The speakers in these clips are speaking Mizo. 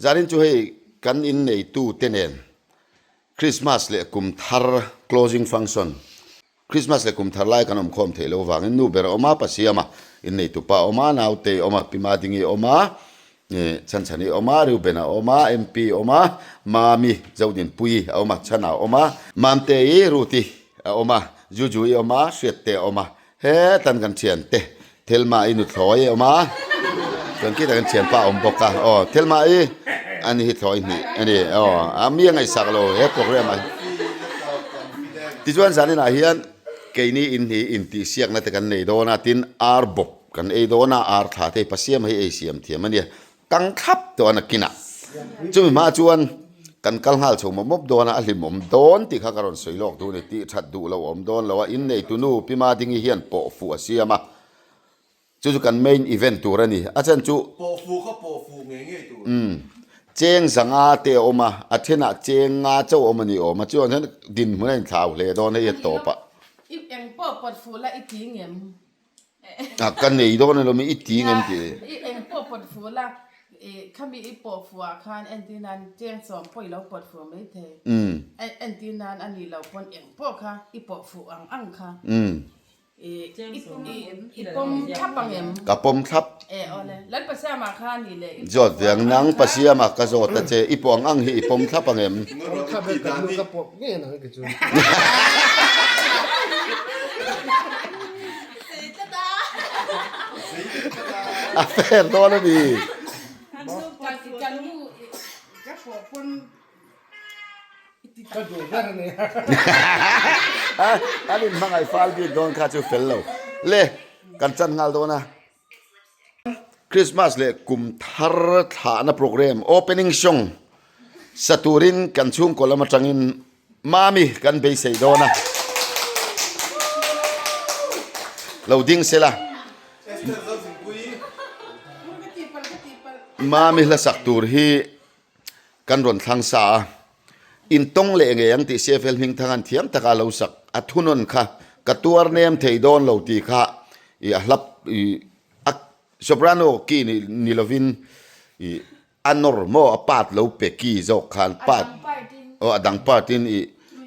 Zarin chu hei kan inneitu te nen Christmas leh kum thar closing function Christmas leh kum thar lai kan awm khawm theih loh avangin nu ber a awm a, pa siam a, inneitu pa a awm a, naute a awm a, pi Madingi a awm a, Chhanchhani a awm a, Reuben a awm a, MP a awm a, Mami Zodinpuii a awm a, Chhana a awm a, Mamtei Ruti a awm a, Jujui a awm a, Hriatte a awm a, hetan kan thiante Thelma-i nuthlawi a awm a, chuan khitah kan thianpa a awm bawk a, aw Thelma-i ani hi thlawi hnih a ni aw a mi a ngaihsak lo he program ah tichuan zaninah hian keini in hi intihsiakna te kan nei dawn a tin ar bawp kan ei dawn a ar thla te pa siam hei ei siam thiam a nia tang thlap tawh a nakinah chumi hma chuan kan kal nghal chho mawp mawp dawn a a hlimawm dawn tih kha ka rawn sawi lawk duh a ni tih that duh lo awm dawn lo a inneitu nu Pi Madingi hian pawh fuh a siam a chu chu kan main event tur a ni a chan chu Pawh fuh kha pawh fuh ngei ngei tur. Umm cheng zanga te a awm a a thenah cheng nga chauh a awm a ni awm a chuan hian dinhmun a inthlau hle dawn hei a tawp a. I eng pawh pawt fuh la i ti ngem? A ka nei dawn elo mi i ti ngem tih. I eng pawh pawt fuh la, i khami i pawh fuh ah khan entir nan cheng sawm pawh i lo pawt fuh mai thei. Entir nan a nih loh pawn eng pawh kha i pawh fuh ang ang kha. I i pawm thlap ang em? Ka pawm thlap. E awle, Lal Pasiama kha a nih leh i pawh Zawt fuh ve ang ang nang ang kha. Pasiama ka zawt a che, i pawh ang ang hi i pawm thlap ang em? Pawm thlap e, ka nu ka pawh ngei ang kei chu. A fair dawn a ni. An inhmangaih fal bik dawn kha chu fel lo. Le, kan chan nghal dawn a. Christmas leh kum thar thlahna program opening song sa turin kan chhungkaw lam atangin Mami kan beisei dawn a, lo ding se la. Mami hla sak tur hi kan rawn thlang sa a, intawng leh ngei ang tih CFL hming thang an thiam taka lo sak a thunawn kha ka tuar nem thei dawn lo tih kha i a hlap i a soprano key ni lovin i A nawr maw a part lo pe ki zawk khan part aw a dang part in i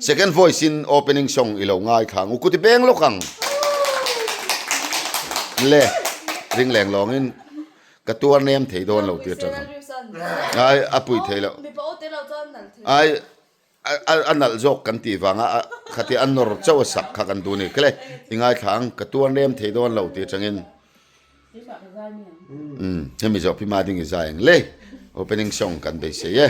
second voice in opening song i lo ngai thla ang u kuti beng lawk ang le ring leng lawng in ka tuar nem thei dawn lo ti atang ai a pui thei lo ai a nalh zawk kan tih vanga khatia a nawr chauh a sak kha kan duh a ni kele i ngaithla ang ka tuar nem thei dawn lo tih atangin umm hemi zawh pi mading i zai ang le opening song kan beisei e.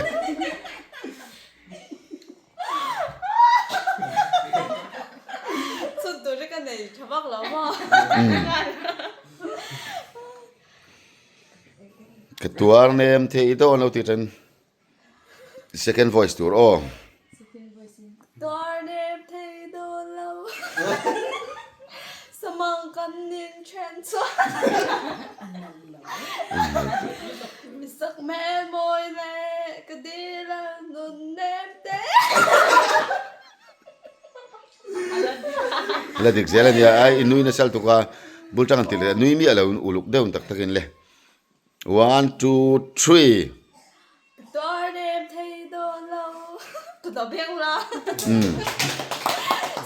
Chhun tur hi ka nei tha vak lo maw. Ka tuar nem thei dawn lo tih atangin. Second voice tur aw. Second voice in Tuar nem thei dawn lo Samang kan nin then chuan Mi sak hmel mawi leh ka dil a nun nem te. La dik zel a nia ai i nui nasal tuk a bul tang an ti leh nui miah lo in uluk deuh tak tak in le. One two three. Tuar nem thei dawn lo ka ta beng la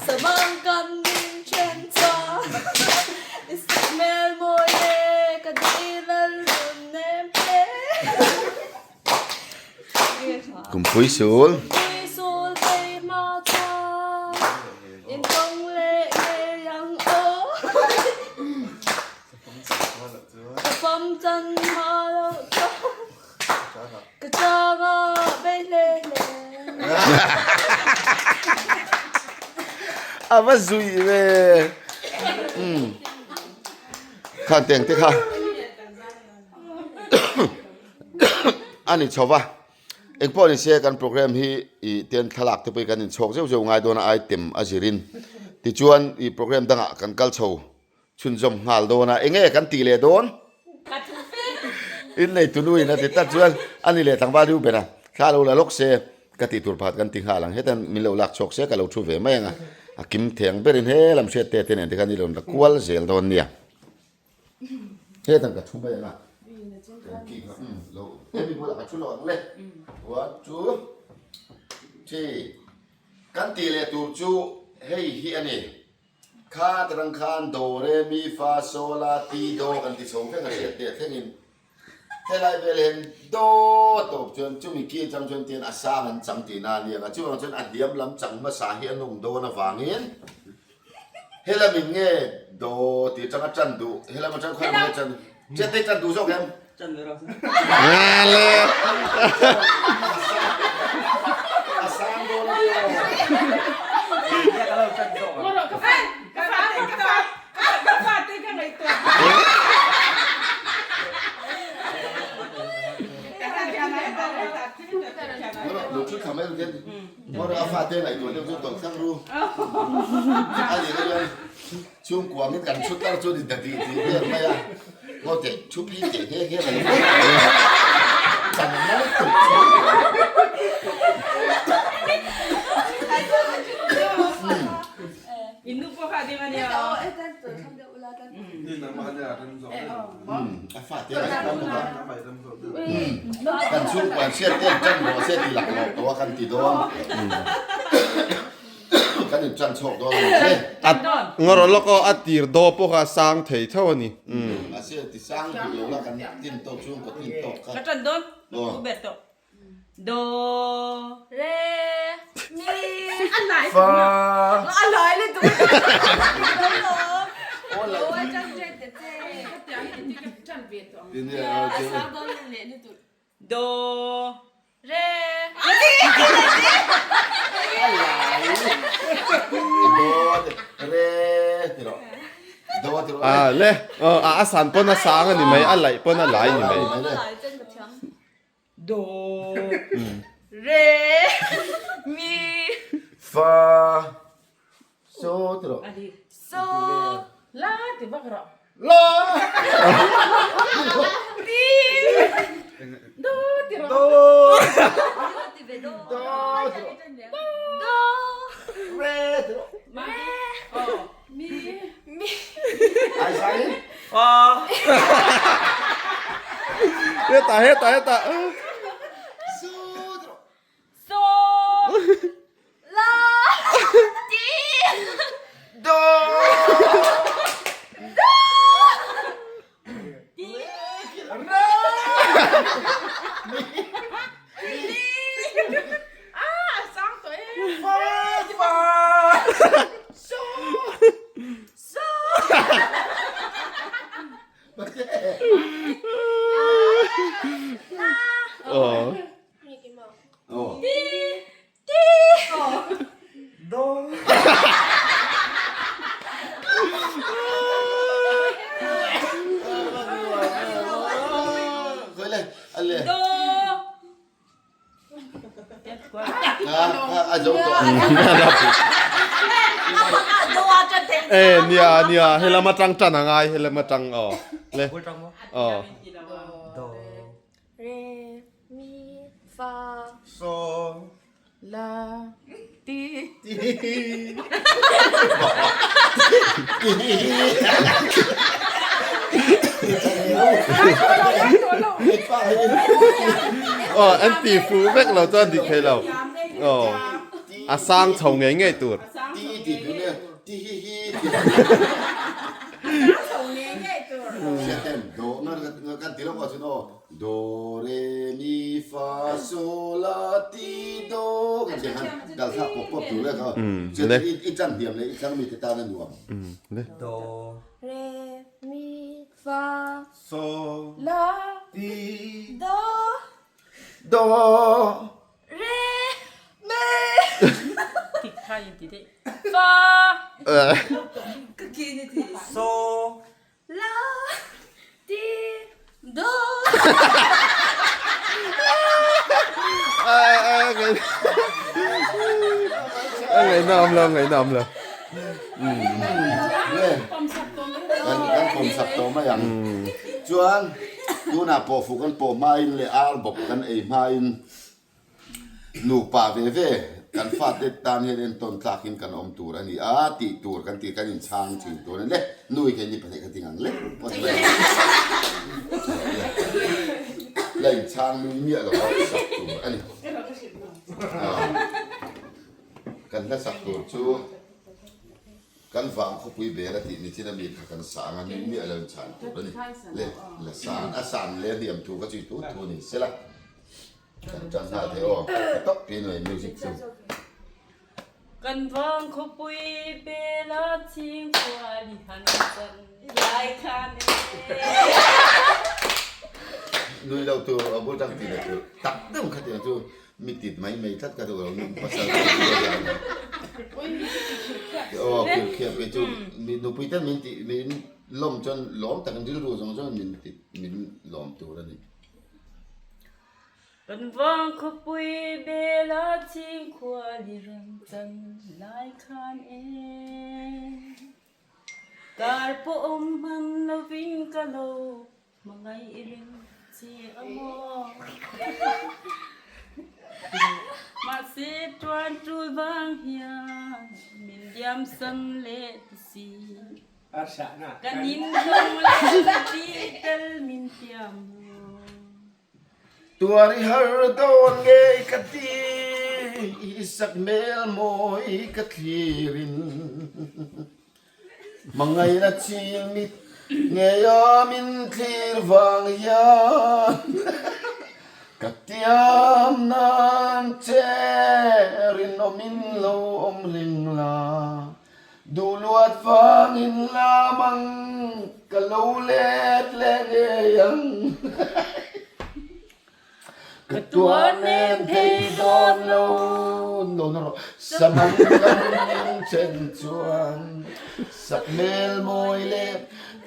Samang kan min then chuan i hmel mawi e ka dil a lun nem te Kumpui sul. Kumpui sul thei hma chuan in tawng leh ngei ang aw. Ka pam chan hma loh chuan ka chang a bei hle hle. A va zui ve. Khan teng te kha a ni chho va. Engpawh ni se kan program hi i ten thlalak te pawh hi kan inchhawk zeuh zeuh ngai dawn a item a zirin. Tichuan i program dangah kan kal chho chhunzawm nghal dawn a, enge kan tih leh dawn? Innei tunu in a ti tlat chuan a ni leh tlangval riu ber a, thla lo la lawk se ka tih tur pakhat kan ti nghal ang, hetan min lo lak chhuak se ka lo thu ve mai ang a, a kim thei ang berin he lam hriat te te nen te khan i rawn la kual zel dawn nia. Hetan ka thu mai ang a, kan kik a, umm lo hemi bulah ka thu lo ang le, one two three kan tih leh tur chu hei hi a ni. Kha tarang khan Do, Re, Mi, Fa, So, La, Ti, Do kan ti chho vek a hriat teh thlengin helai vel hian Do tawp chuan chumi ki atang chuan tian a sang an chang tihna a ni ang a, chuvang chuan a hliam lam chang hmasa hi an awm dawn avangin helamin nge Do tih atanga tan duh helam atang khawi nge tan Hriat te tan duh zawk em? A sang dawn a ni aw. Lo thu thla mai ru ten a fate ngaihtuah deuh chu tawlh thlang ru. A nih na chuan Chhungkuangin kan thu tar chu ni ta tih tih vel mai a, ngaw teh thu phei teh nghe nghe mai mai kan mai tuk chu. A fate a tam bawk a, kan chhungkuan hriat te an tan rawh se ti laklawh tawh a kan ti dawn. Kan in tan chhuak dawn a ni che. A ngawrh lawk aw a tir daw pawh kha a sang thei tho a ni. Mahse ti sang duh lo la kan tin tawk chhungkaw tin tawk kha. Ka tan dawn u ber tawh. Do re mi fa a lai le du Do Re. Do re ti rawh. Do ti rawh. A le a a san pawn a sang a ni mai a laih pawn a lai ni mai. Do re mi fa so ti rawh. So la ti vak rawh. La. Ti. Do ti rawh. Do. Ti ve do. Do ti rawh. Do. Re ti rawh. Re. Mi. Mi. Ai sai. Fa. Hetah hetah hetah. So ti rawh. So. La. Ti. Do. Do. Ti. Re. Mi. Mi. Ah, a sang tawh e. Fa. Fa. So. So. Aw. E nia nia helam atang tan angai helam atang aw le aw Re, mi, fa. So. La, ti. Ti. Aw an ti fu vek lo chuan dik thei lo. Aw a sang chho ngei ngei tur. Ti ti tu nia ti hi hi ti. Hriat em do nga kan ti lo pawh chuan aw. Do re mi fa so la ti do kan tih khan kal thlak pawp pawp tur vek a chuan i chan hniam leh i thlang mite tan a nuam. Do re mi fa so la ti do do re mi Tik kha in ti deh. Fa so La ti do. A ngaih na awm lo, a ngaih na awm lo. Kan kan pawm sak tawh mai ang. Chuan tunah pawh fuh kan pawh hmain leh ar bawk kan ei hmain Nupa ve ve kan fate tan hian entawn tlakin kan awm tur a ni a, tih tur kan tih kan inchhang thin tur a ni le. Nui kei ni pahnih ka ti ngang lek phawt mai a. La inchhang nui miah lo a sak tur a ni. Kan hla sak tur chu Kan vang khawpui bel a tih ni chin a mi kha kan sang a, nui miah lo in chhan tur a ni. Le la san a san le hniam thu ka chui tut thu ni sela. Kan tan nghal thei aw, ka tawp pi nuai music chu. Kan vang khawpui bel a chhingkua li han chan lai khan e. Nui lo tur a bul tang ti leh tur tak deuh kha tiang chu Mi tit mai mai tlat ka duh lo, pasal ka tih te hian aw khirkhiap kei chu mi nupui ten min tih min lawm chuan lawm takin rilru zawng zawng min tih min lawm tur a ni. Kan vang khawpui bela chhingkhua li rem chan lai khan e. Kar pawh awm hman lovin ka lo Hmangaih i ring che a maw? Mahse tuan tul vang hian min liam san leh ta si. Ka nin hlawm leh ka tih tel min tiam maw? Tuar i har dawn ngei ka ti, i sak hmel mawi ka thlirin. Hmangaihna ching mit ngeia min thlir vang hian ka tiam nan che rinawmin lo awm reng la, duh luat vangin lam ang ka lo let leh ngei ang. Ka tuar nem thei dawn lo no na rawh Saman kan chen chuan sak hmel mawi leh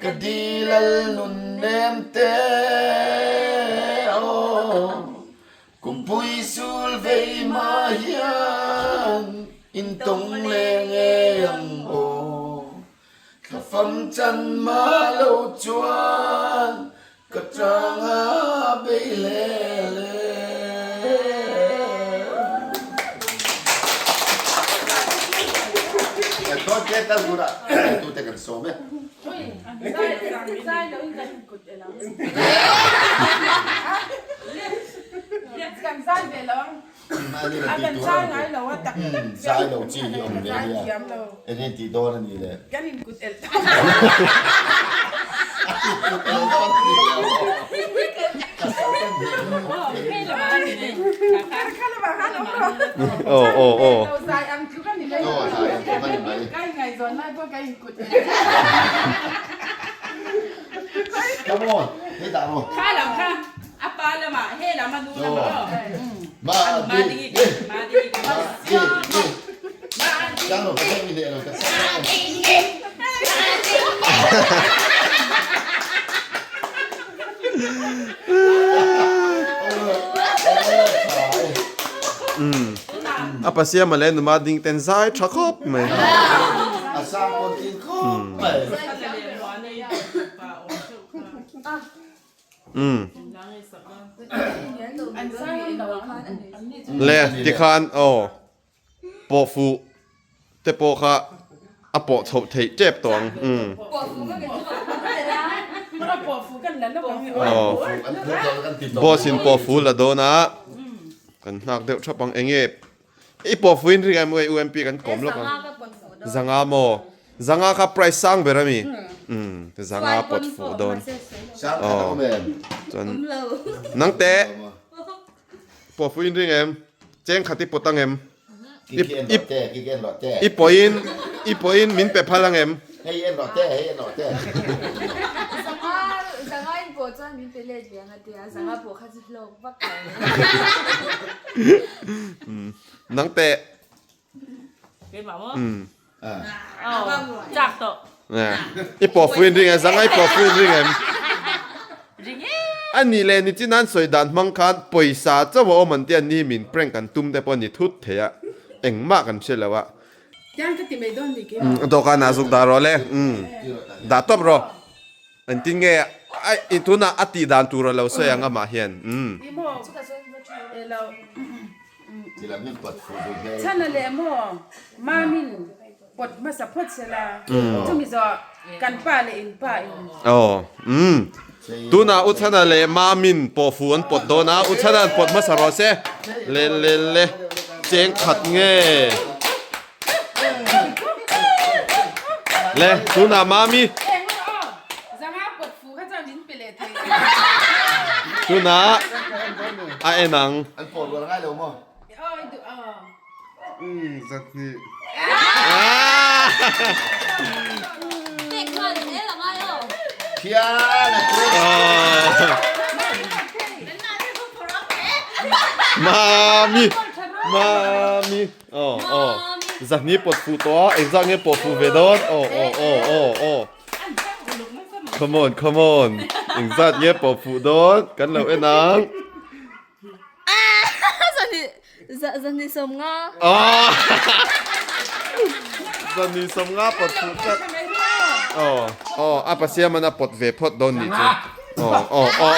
ka dil al nun nem te aw Kumpui sul vei mah hian intawng leh ngei ang aw Thlafam chan mah lo chuan Ka tang a bei hle hle. Kan te kal tur a tu te kan sawm e. Zai lo in kan kut e lang. Kan zai ve lo ang. A kan zai ngai lo a tak tak. Zai lo chi hi awm ve nia. Eng nge tih dawn a ni le? Kan in kut el ta. Kut el dawn a ni le aw. Ka sal kan hne Aw aw aw. Zai ang tluk a ni mai. Aw zai ang tluk a ni mai. Ka ingaihzawn lai pawh ka in kut el. Come on, hei dah rawh. Kha lam kha. A pa lamah he lam a nu lamah aw. Ma Ma ding i ma ding i ma Chang lo ka mi le lo ka sa. A pasiam a le numa ding ten zai tha khawp mai. A sang pawn tin khawp mai. Le tikhan aw pawh fuh te pawh kha a pawh chhoh theih tep tawh ang aw boss in pawh fuh la dawn a kan nghak deuh thap ang enge I pawh fuin ring em ui UMP kan kawm lawk ang. Zanga maw? Zanga kha price sang ber ami? Umm zanga pawt fuh dawn. Sang khat a awm em? Chuan nang te pawh fuin ring em? Cheng khat i pawt ang em? Kiki en rawh te, kiki en rawh te. I pawhin i pawhin min pe phal ang em? Hei en rawh te, hei en rawh te. Zanga zanga in pawh chuan min pe let ve ang a tia, zanga pawh kha chu hlawk vak lo. Nang teh. Keimah maw? Aw, chak tawh. I pawh fuin ring em? Zanga i pawh fuin ring em? Ring e. A nih leh nichin an sawi dan hmang khan pawisa chauh a awm an tia ni min prank an tum te pawh a ni thut thei a, engmah kan hre lo a. Tiang ka ti mai dawn ni keimah. Dawhkan ah zuk dah rawh le. Dah tawp rawh. Engtin nge ai tunah a tih dan tur a lo sawi ang amah hian. Ti maw elo chhana leh maw mamin pawt hmasa phawt sela chumi zawh kan pa leh in pa in. Aw umm tunah u chhana leh mamin pawhfu an pawt dawn a u chhana an pawt hmasa rawh se le le le cheng khat nge. Le tunah mami. Tunah a en ang. An pawh rual ngai lo maw? Mami mami. Aw aw zahni pawt fuh tawh a engzah nge pawh fuh ve dawn aw aw aw aw aw come on come on engzat nge pawh fuh dawn kan lo en ang zahni zahni sawmnga aw zahni sawmnga pawt fuh tlat aw aw a pasiaman a pawt ve phawt dawn nih chu aw aw aw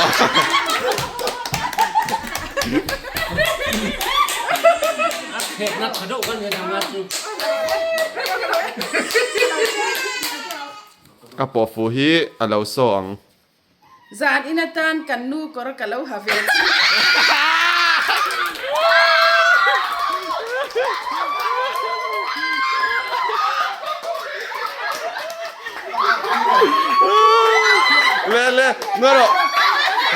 A pawh fuh hi a lo saw ang. Zan in atan kan nu kawr ka lo ha ve chiah. Le le ngaw rawh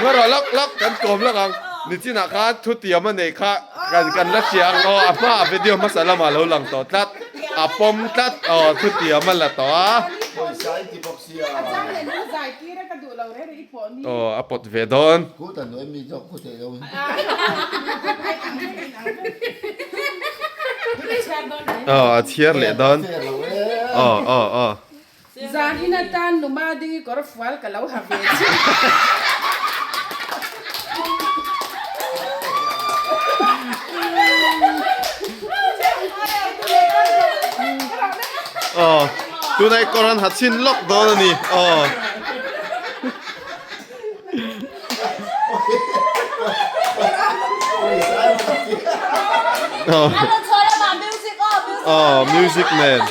ngaw rawh lawk lawk kan kawm lawk ang nichinah khan thu tiam a nei kha kan kan la hria ang aw a hma ah video hmasa lamah a lo lang tawh tlat a pawm tlat aw thu tiam a la tawh a aw a pawt ve dawn. Aw a chhiar leh dawn aw aw aw. Zan in atan numa ding i kawr fual ka lo ha ve chiah. Aw tunah i kawr an ha chhin lawk dawn a ni aw. Aw music nen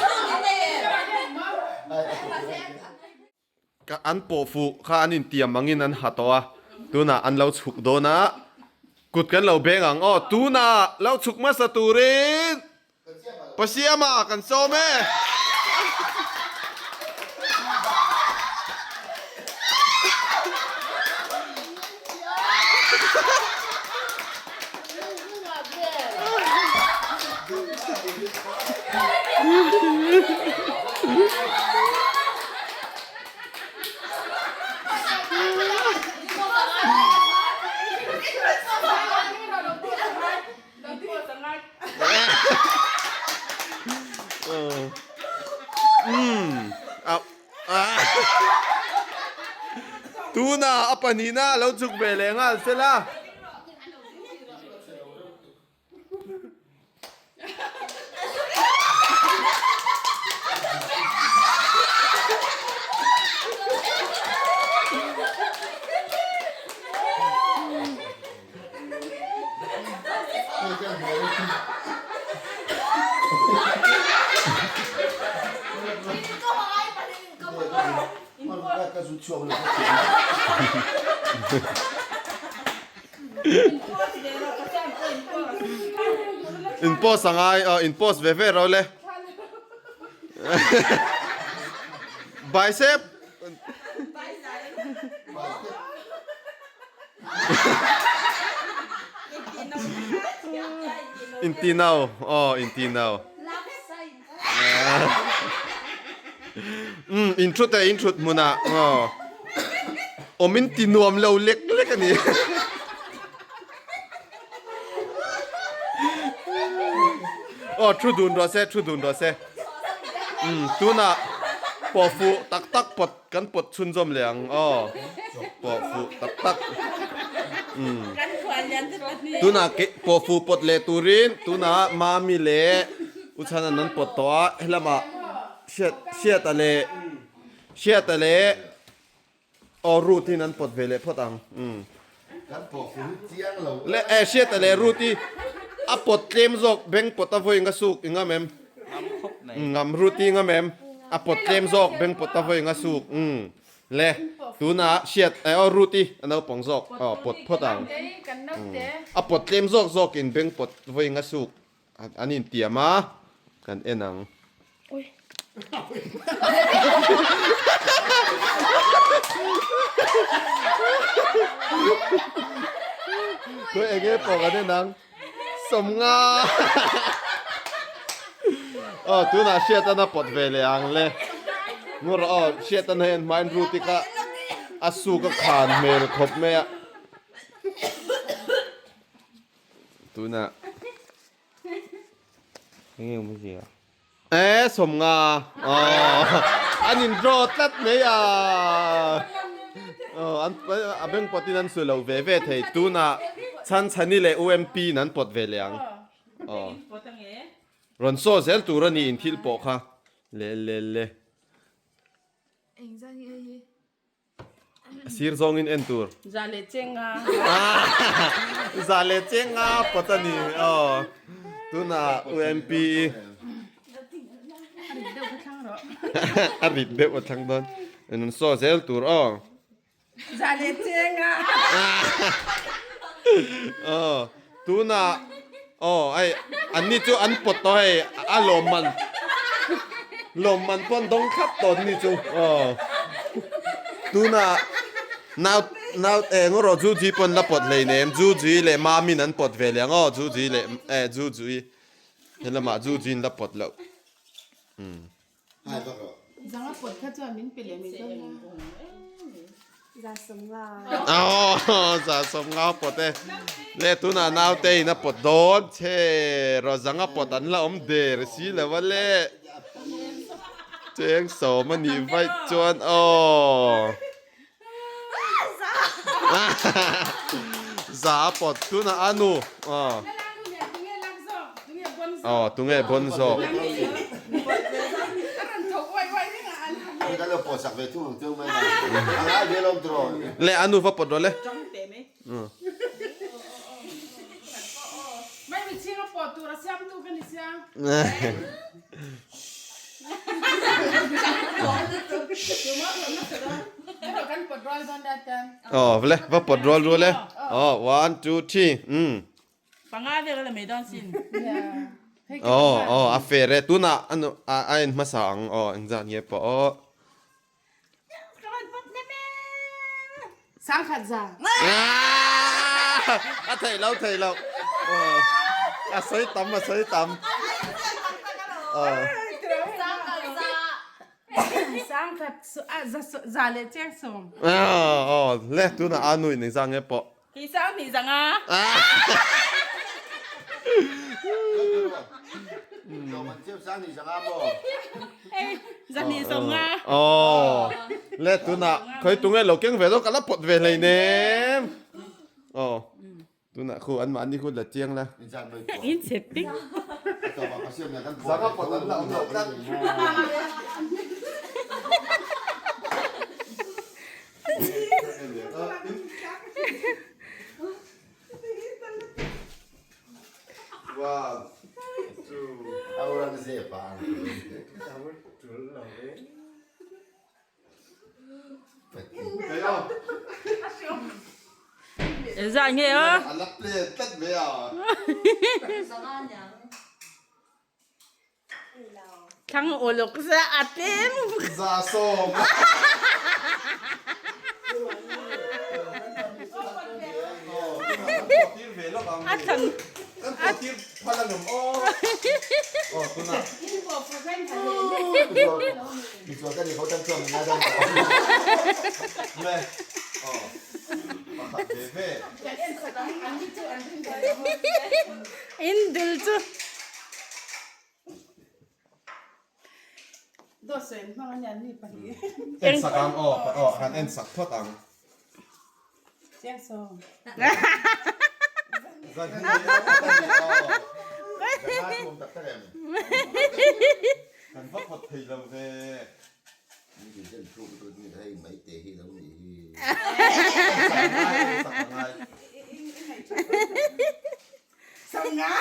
ka an pawh fuh kha an intiam angin an ha tawh a tunah an lo chhuk dawn a kut kan lo beng ang aw tunah lo chhuk hmasa turin Pasiama kan sawm e. Tuna a pahnihna a lo chhuk ve leh nghal sela. In post a ngai aw in post ve ve ro le bicep Inti nau aw inti nau umm in thut e in thut hmunah aw awm in ti nuam lo lek lek a ni aw thu dun rawh se thu dun rawh se umm tunah pawh fuh tak tak pawt. Kan pawt chhunzawm leh ang aw. Pawh fuh tak tak. Umm. Tunah ke pawh fuh pawt leh turin tunah Mami leh U chhan an pawt tawh a helamah hriat hriata leh hriata leh aw root in an pawt ve leh phawt ang umm le eh hriata leh root hi a pawt tlem zawk beng pawt a vawi nga suk i ngam em ngam root hi ngam em a pawt tlem zawk beng pawt a vawi nga suk umm Le, tunah hriat eh aw Ruth i a naupang zawk aw pawt phawt ang. A pawt tlem zawk zawkin beng pawt vawi nga suk an intiam a, kan en ang. Khawi enge pawh kan en ang. Sawmnga Aw tunah hriat ana pawt ve leh ang le Ngur aw hriat ana hian hmain ruti kha a suk a khan hmel khawp mai a Tunah Enge awmzia? E sawmnga aw an in draw tlat mai a aw an a beng pawt in an su lo ve ve thei tunah Chhanchhani leh UMP in an pawt ve leh ang aw rawn saw zel tur a ni in thil pawh kha le le le. Engzah nge hei hi? Sir zawngin en tur. Za leh chenga. Za leh chenga pawt a ni aw. Tunah UMP i. A rit deuh ka thlang rawh. A rit deuh a thlang dawn. En saw zel tur aw. Za leh chenga. Aw tunah aw ai anni chu an pawt tawh hei a lawmman lawmman pawh an dawng thlap tawh anni chu aw tunah nau nau eng erawh ju ji pawh an la pawt hleinem ju ji leh mamin an pawt ve leh ang aw ju ji leh eh ju ji helamah ju ji in la pawt loh umm. Zanga pawt kha chuan min pe leh mai dawn a. Za sawmnga. Aw za sawmnga pawt e. Le tunah naute in a pawt dawn che rawh zanga pawt an la awm der si lo a le. Cheng sawm a nih vaih chuan aw. Za a pawt tunah a nu aw. Aw tunge bon zawk. Le a nu va pawt rawh le. Aw le va pawt rual rual e. Aw one two three umm. Panga vel a la mai dawn sin. Aw aw a fair e tunah a nu a en hmasa ang aw engzat nge pawh aw. Sangkhat za. A theih lo theih lo. A sawi tam a sawi tam. Sangkhat za leh cheng sawm. Aw le tunah a nu in engzat nge pawh. Hi sang hnih zang a. Zahnih sawm nga. Aw. Le tunah khawi tunge lo keng ve dawn ka la pawt ve hleinem. Aw. Tunah khu anmahni khu la chiang la. In chhe pik. Zanga pawt an la awm lo tlat. Zah nge aw. Thlang uluk sa a tlem. Za sawm. A thlang. Kan pawh tir phal a ngam aw. Aw tunah. Le. Aw. Pakhat ve ve. In dul chu. En sak ang aw aw han en sak phawt ang. Zanga chu awm tak tak em? Kan va phawt thei lo ve. Min ti zen thluk lutuk ni hei mai te hi lo nih hi. Sak a ngai.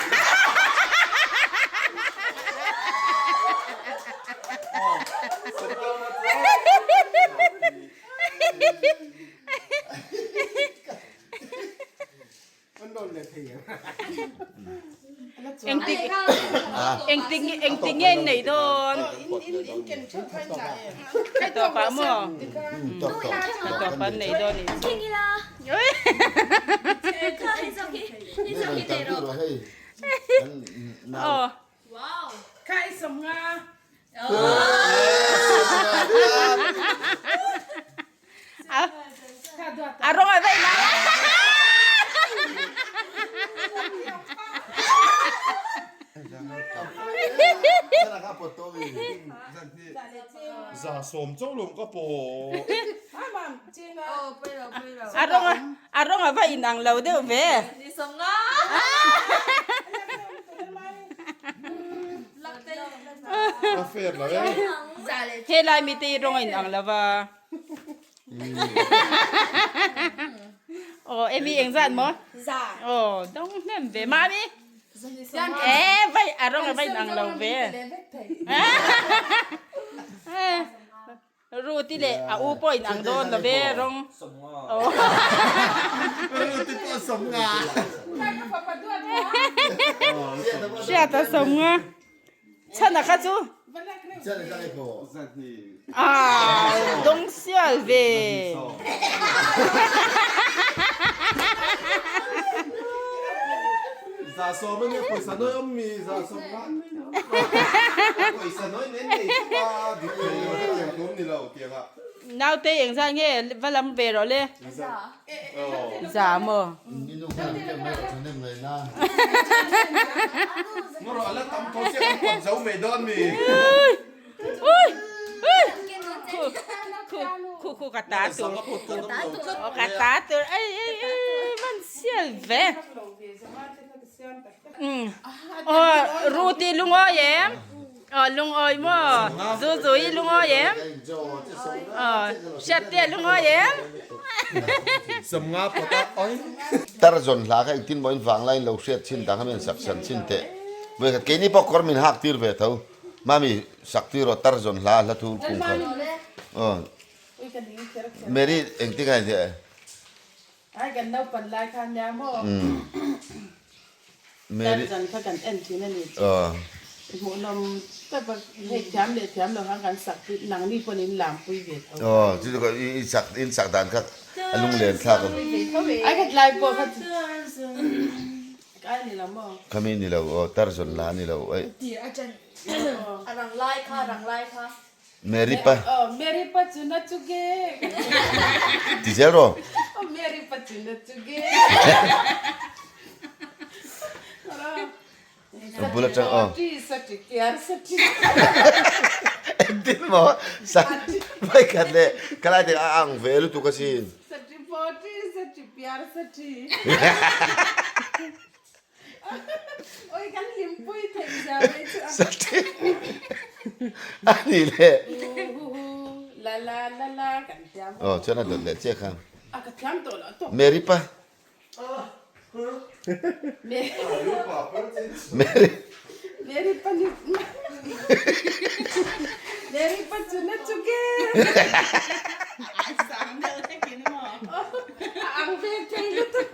Engtik engtik engtik nge in nei dawn? Ka tawpah maw? Ka tawpah an nei dawn nih chu. Aw. A rawng a veih lai. Za sawm chauh lawm ka pawh. A rawng a rawng a va inang lo deuh ve. A fair lo e. Helai mite hi rawng a inang lo va. Aw Amy eng zat maw? Za. Aw dawng hnem ve mami. E vai a rawng a va inang lo ve. Ruti leh a u pawh inang dawn lo ve rawng. Ruti pawh sawmnga. Hriata sawmnga. Chhana kha chu. Aaa dawng sial ve. Za sawm ania pawisa nawi awm mi za sawm ngan mai na pawisa nawi nen nei chu a dik thei lo hetiang tum ni lo tiang ah. Naute eng zat nge va lam ve rawh le. Za maw. Ngaw a la tam tho sia kan pawt zo mai dawn mi. Ui ui khu khu khu ka ta tur ka ta tur ei ei ei man sial ve. Aw Ruti lungawi em? Aw lungawi maw? Zuzui lungawi em? Aw Hriattea lungawi em? Sawmnga pawt a oi. Tarzawn hla kha engtin maw in vanglai in lo hriat chin dang kha min sak san chin teh. Vawikhat keini pawh kawr min hak tir ve tho. Mami sak tir rawh tarzawn hla hla thu kung kha. Aw Mary engtin ngai teh? Ai kan naupan lai kha nia maw? Mary Tarzan kha kan en thin a ni chu. Hmuhnawm tak a hei thiam leh thiam lo khan kan sak pui nangni pawn in lam pui ve tho. Aw chu chu i sak in sak dan kha a lunglen thlak a. Ai kha tlai pawh kha kai ni lo maw? Khami ni lo aw Tarzan la ni lo ai. Tir a ṭan a rang lai kha rang lai kha. Mary pa. Aw Mary pa chu na chu ge. Ti zel rawh. Aw Mary pa chu na chu ge. A bul atang aw. Sati sati kiar sati. Engtin maw sa vai khat leh khalai te a ang ve lutuk asin. Sati pawti sati piar sati. Oi kan hlimpui theih zia mai chu a. Sati a nih leh. Hu hu la la la la kan thiam. Aw chuan a dawt leh chiah kha. A ka thiam tawh lo tawp. Mary pa. Mary. Mary pa ni. Mary pa chu na chu ge. A sang deuh hlek in maw. A ang ve thei lutuk.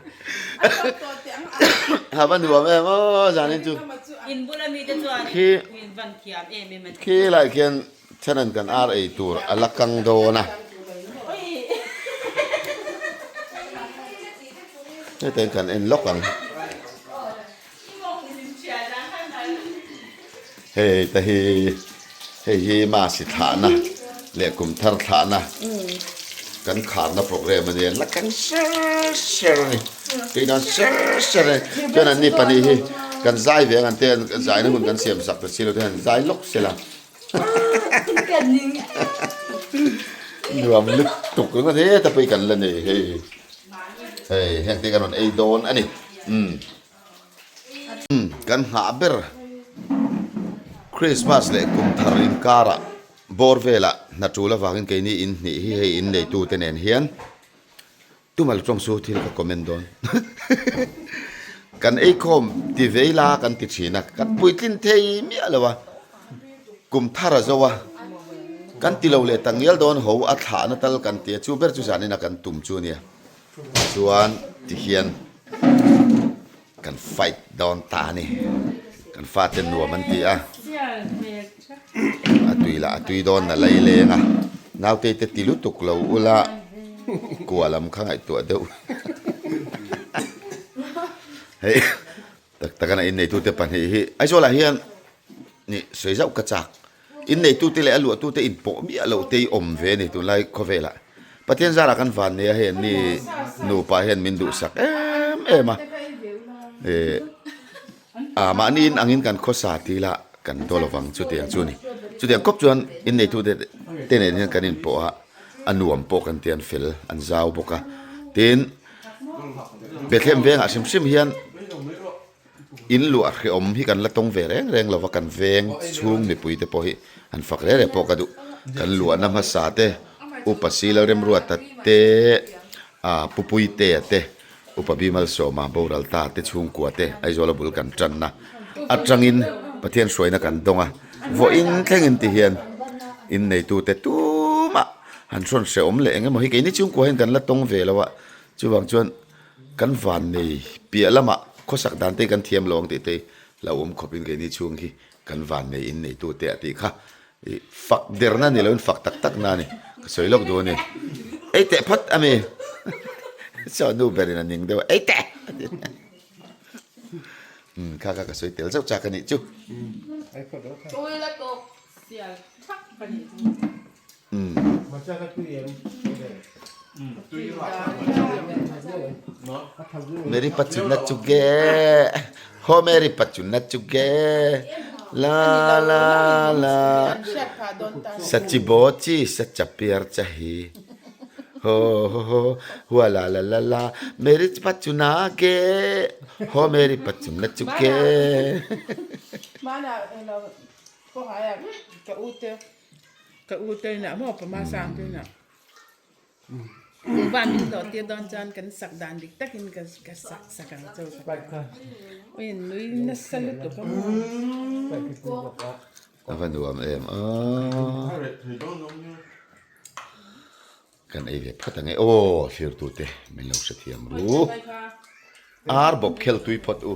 Ha va nuam em aw zanin chu. In bula mite chuan Khi in van thiam em em a ni. Khi lai khian chanan kan ar ei tur a la kang dawn a. Hetiang kan en lawk ang. Hei te hi hei hi Masi thlahna leh kum thar thlahna kan kharna program a nia la kan ser ser a ni tui nan ser ser a ni chuan an ni pahnih hi kan zai ve ang an te zaina hun kan siam sak ta si lo te hian zai lawk sela nuam lutuk ringawt heta pawh hi kan la nei hei hei heng te kan rawn ei dawn a ni umm. Kan nghah ber Christmas leh kum thar inkarah bawr velah hna tul avangin keini in hnih hi hei in neitute nen hian Tumal tawng chu thil ka comment dawn. Kan eikhawm ti vei la kan ti thin a, kan puitlin thei miah lo a, kum thar a zo a, kan ti lo leh tak ngial dawn ho a thlahna tal kan ti a, chu ber chu zanin a kan tum chu a nia. Chuan ti hian kan fight dawn ta a ni, kan fate nuam an ti a, a tui lah a tui dawn na lei leng a, nautei te ti lutuk lo ula kua lam kha ngaihtuah deuh hei tak tak a inneitute pahnih hi Aizawl ah hian nih sawi zauh ka chak. Inneitute leh a luahtute inpawh miah loh te hi awm ve a ni tunlai khawvelah. Pathian zarah kan van nei a hei anni nupa hian min duhsak em em a. Eh ah mahni in angin kan khawsa tih lah kan daw lovang chutiang chu a ni. Chutiang kawp chuan inneitute te nen hian kan inpawh a, a nuam pawh kan ti an fel an zau bawk a. Tin, Bethlehem vengah hrim hrim hian In luah hrehawm hi kan la tawng ve reng reng lova kan veng chhung mipui te pawh hi han fak reng reng pawh ka duh. Kan luahna hmasa te Upa Sila Remruata te ah Pupuitea te Upa Bimalsawma Boralta te chhungkua te Aizawla bul kan tanna atangin Pathian hruaina kan dawng a, vawiin thlengin ti hian inneitute tumah han hrawn hrehawm leh eng emaw hi keini chhungkua hian kan la tawng ve lo a, chuvang chuan Kan van nei piah lamah khawsak dan te kan thiam lo ang tih te hlauhawm khawpin keini chhung hi kan van nei in neitu te a tih kha ih fak derna ni loin fak tak tak na a ni ka sawi lawk duh a ni. Ei teh phawt a mi saw nu berin a ning deuh a ei teh a ti umm kha kha ka sawi tel zauh chak a nih chu. Meri pachuna chuge ho meri pachuna chuge la la la sachi bochi sacha pyar chahi ho ho ho hua la la la la meri pachuna ge ho meri pachuna chuge. Ka u te inah maw pama sang te inah Kuhva min hlawh tir dawn chuan kan sak dan dik takin ka ka sak sak ang chu ka ti a. Ui nui nasa lutuk a maw. A va nuam em aw. Kan ei ve phawt ang e aw thirtute min lo hrethiam ru. Ar bawp khel tui phawt u.